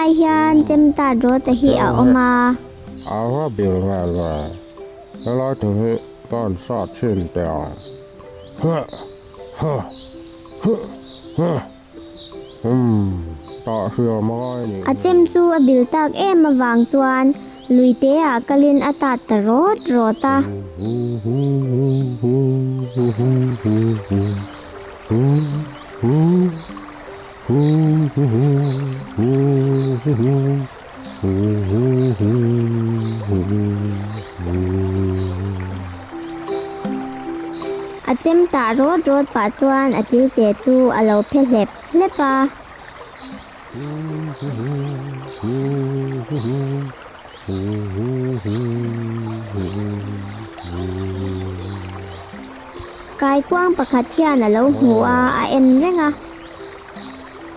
lai hian chemtat rawta hi a awm a. A va bil vel ve. Helai te hi ka han sat chhin teh ang. Huh! Huh! Huh! Huh! Umm, tah hriam a ngai nih A hi. chem chu a bil tak em avang chuan luite ah kalin a tat ta rawt rawt a. A chem tah rawt rawt pah chuan a tilte chu a lo phe hlep hlep a. Kaikuang pakhat hian a lo hmu a, a en reng a.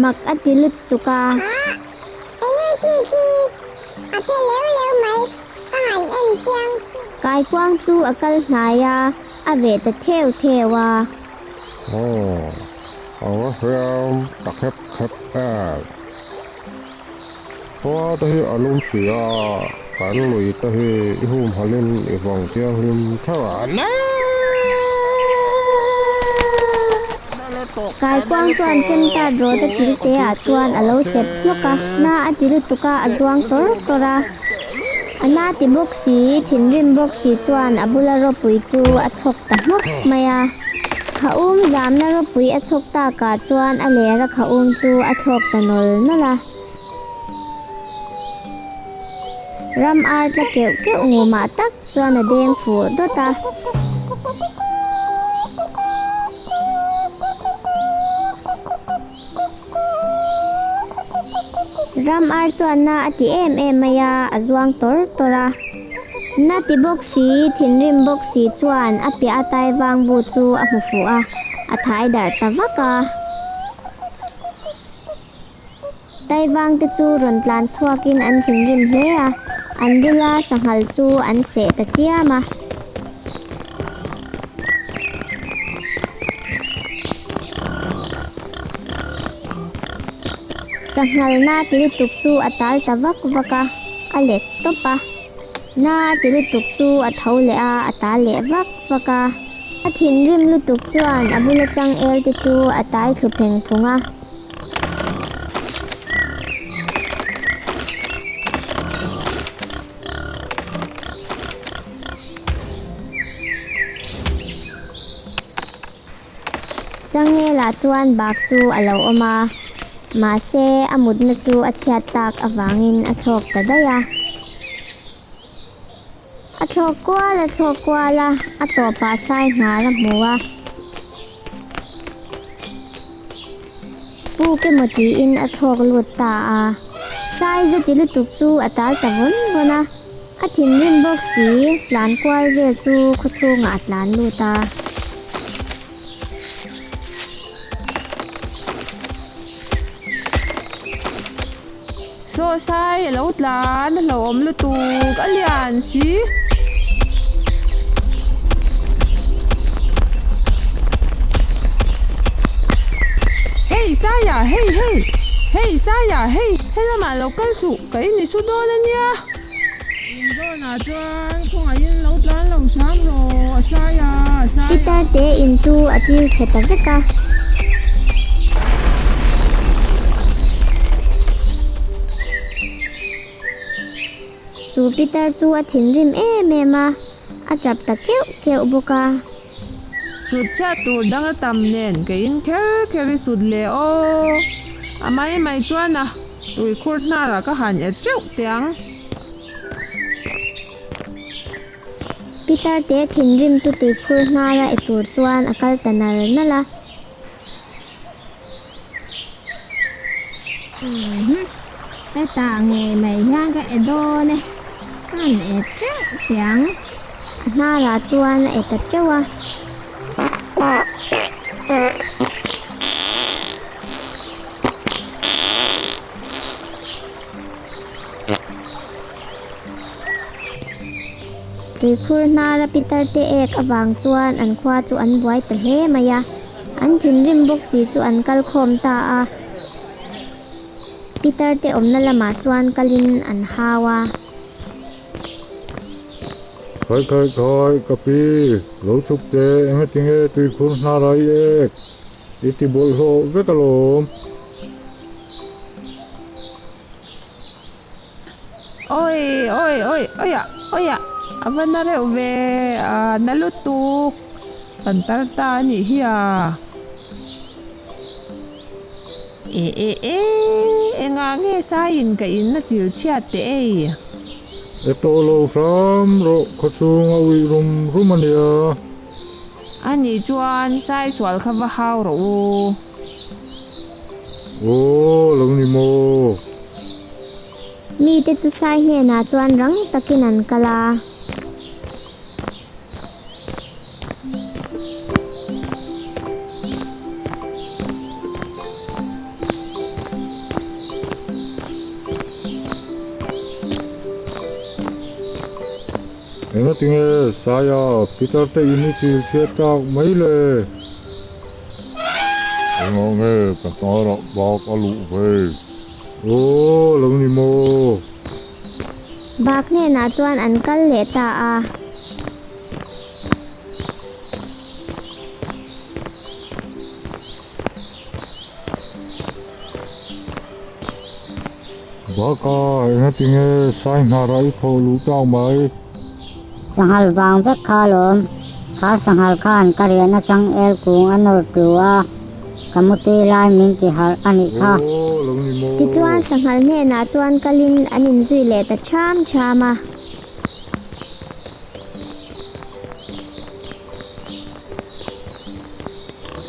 Mak a ti lutuk a. Ah, enge khi khi? A phe leu leu mai, ka han en chiang chiah. Kaikuang chu a kal hnai a, a veh ta theu theu a. Aw, a va hriam ta khep khep em. Khua te hi a lum si a, kan lui te hi i humhalin i vawng thianghlim theuh a. Kaikuang chuan chemtat rawt a til te ah chuan a lo chep hlawk a, na a ti lutuk a, a zuang tawr tawr a. A na ti bawk si, thinrim bawk si chuan a bula ropui chu a chhawk ta hmawk mai a. Khaum zamna ropui a chhawk takah chuan a ler a khaum chu a thlawk ta nawl nawl a. Ram ar tla keuh keuh ngumah tak chuan a deng fuh dawt a. Ram ar chuan na a ti em em mai a, a zuang tawr tawr a. Na ti bawk si, thinrim bawk si chuan a piah a tai vang bu chu a hmu fuh a, a thai darh ta vak a. Taivang te chu rawn tlan chhuakin an thinrim hle a, an bula sanghal chu an seh ta chiam a. Sanghal na ti lutuk chu a tal ta vak vak a, a let tawp a. Na ti lutuk chu a tho leh a, a tal leh vak vak a. A thinrim lutuk chuan a bula changel te chu a tai thlu pheng phung a. Changela chuan bak chu a lo awm a, mahse a mutna chu a chhiat tak avangin a thlawk ta daih a. A thlawk kual a thlawk kual a, a tawpah sai hnar a hmu a. Puk emaw tiin a thlawk lut ta a. Sai zeti lutuk chu a tal ta vawn vawn a. A thinrim bawk si, tlan kual vel chu khawchhungah a tlan lut a. Saw sai a lo tlan a hlauhawm lutuk a lian si. Hei Saia hei hei hei Saia hei helamah lo kal suh ka in i su dawn a nia. In zawnah chuan khawngaihin lo tlan lo hram rawh a Saia a Saia. Pitar te in chu a chil chhe ta vek a. Chu Peter chu a thinrim em em a, a tap ta keuh keuh bawk a. Sut chhiat tur dang a tam nen ka in kher kher i sut leh aw. A mai mai chuan a tuikhur hnarah ka han et teuh teh ang. Peter te thinrim chu tuikhur hnara e tur chuan a kal ta nal nal a. Hetah ngei mai hian ka e dawn e, ka han e teuh teh ang. A hnarah chuan a e ta teuh a. Tuikhur hnara pitar te ek avang chuan an khua chu an buai ta hle mai a. An thinrim bawk si chu an kal khawm ta a. Pitar te awmna lamah chuan kalin an hau a. Khai khai khai, ka pi, lo chhuk teh, engatinge tuikhur hnar a i ek? I ti bawlhhlawh vek alawm. Oi oi oi oi ah oi ah a va na reuh ve a na lutuk kan tar ta a nih hi a. E e e engah nge saiin ka in a chil chhiat teh ei. E tawh lo hram rawh khawchhung a uih rum rum a nia. A nih chuan sai sual kha va hau rawh u. Aw lo ni maw? Mite chu sai hnenah chuan rang takin an kal a. Engatinge Saia Peter te in i chil chhiat tak mai le? Engah nge ka hnarah bak a luh ve? Aw lo ni maw? Bak hnenah chuan an kal leh ta a. Baka, engatinge sai hnara i thawh luh tak mai? Sanghal vang vek kha alawm. Kha sanghal khan ka riahna changel kung a nawr tlu a, ka mutui lai min ti harh a nih kha. Aw, lo ni maw? Tichuan sanghal hnenah chuan kalin an inzui leh ta ṭham ṭham a.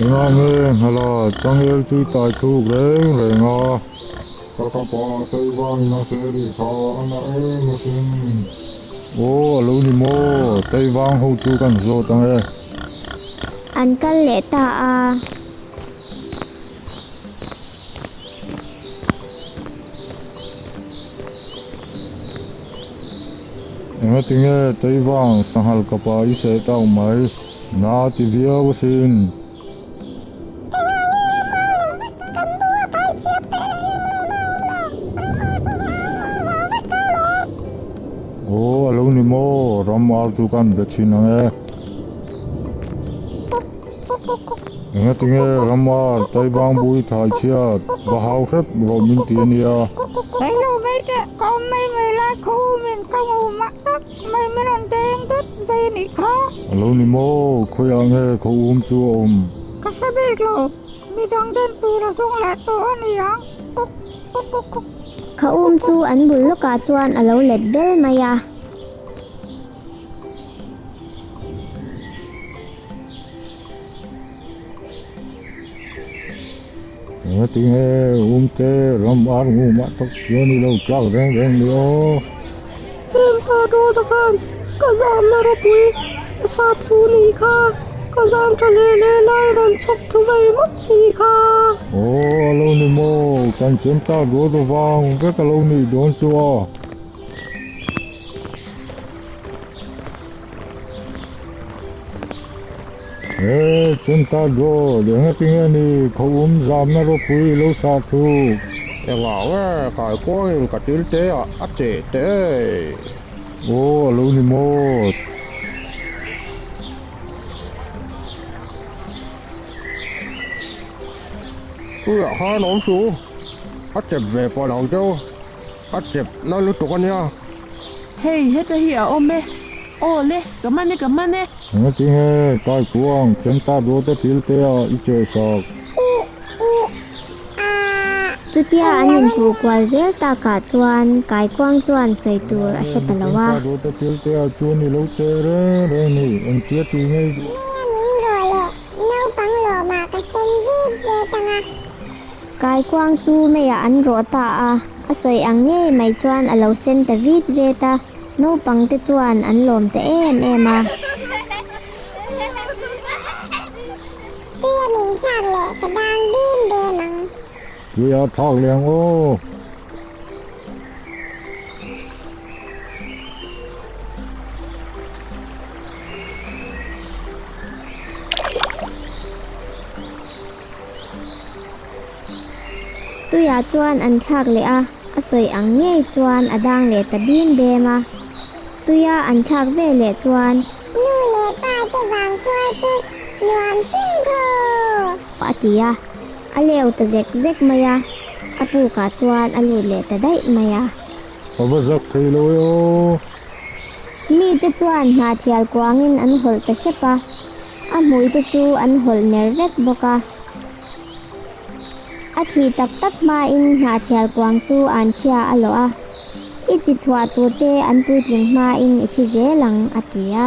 Engah nge nghala changel chu tai thluk reng reng a? Ka kapa tei vangin a seri kha a na em asin. Aw a lo ni maw, tei vang ho chu kan zawt ang e. An kal leh ta a. Engatinge Teivang sanghal kapa i seh tau mai? Na ti viau asin. Aw a lo ni maw, ram ar chu kan be thin ang e. Engatinge Ramar Taivang bui thai chhiat va hau hrep rawh min ti a nia. Sawi lo mai teh, ka awm mai mai lai khaw umin ka ngu mah tak mai min rawn deng dawt vei a nih kha. A lo ni maw, khawiah nge khaw um chu a awm? Ka hre bik lo, midang den tur a zawng leh tawh a ni ang. Kuk kuk kuk kuk. Khaw um chu an bul lawkah chuan a lo let bel mai a. Tinge umte ram ar ngu mah tak chuan i lo tlak reng reng ni aw. Rem ta dawt a khan ka zamna ropui a sa thu ni kha ka zam tha hle hle lai rawn chhawk thu vei ngawt ni kha. Aw a lo ni maw, kan chem ta dawt avang vek a lo nih dawn chu a. He chunta dawt engatinge ni khawum zamna ropui lo sa thu. Engah nge kaikuangin ka til te ah a cheh teh e. Aw a lo ni maw. Tuiah khan awm suh a chep ve pawh lo deuh. A chep na lutuk a nia. Hei, heta hi a awm e. Aw le, ka man e, ka man e. Engatinge Taikuang chenta duata tilte a i cheh sak? Chutia an inpuh kual zel takah chuan Kaikuang chuan sawi tur a hre ta lo a. Chenta duata tilte ah chuan i lo cheh reng reng ni, engtia tih ngei duh? Nia min rawh leh, naupang lawmah ka sen vit vet ang a. Kaikuang chu meiah an rawh ta a, a sawi ang ngei mai chuan a lo sen ta vit vet a, naupang te chuan an lawm ta em em a. Tuia min thlak leh ka dang bim bem ang. Tuia thlak leh ang aw. Tuiah chuan an thlak leh a, a sawi ang ngei chuan a dang leh ta bim bem a. Tuia an thlak ve leh chuan. Nu leh pa te vang khua chu nuam sin khaw! A ti a, a leu ta zek zek mai a, a pukah chuan a lut leh ta daih mai a. A va zak thei lo e aw! Mite chuan hnahthial kuangin an hawlh ta hrep a, a hmuite chu an hawlh ner vek bawk a. A thih tak tak hmain hnahthial kuang chu an chhia a lawh a, I chi chhuah turte an puitling hmain i thi zel ang, a ti a.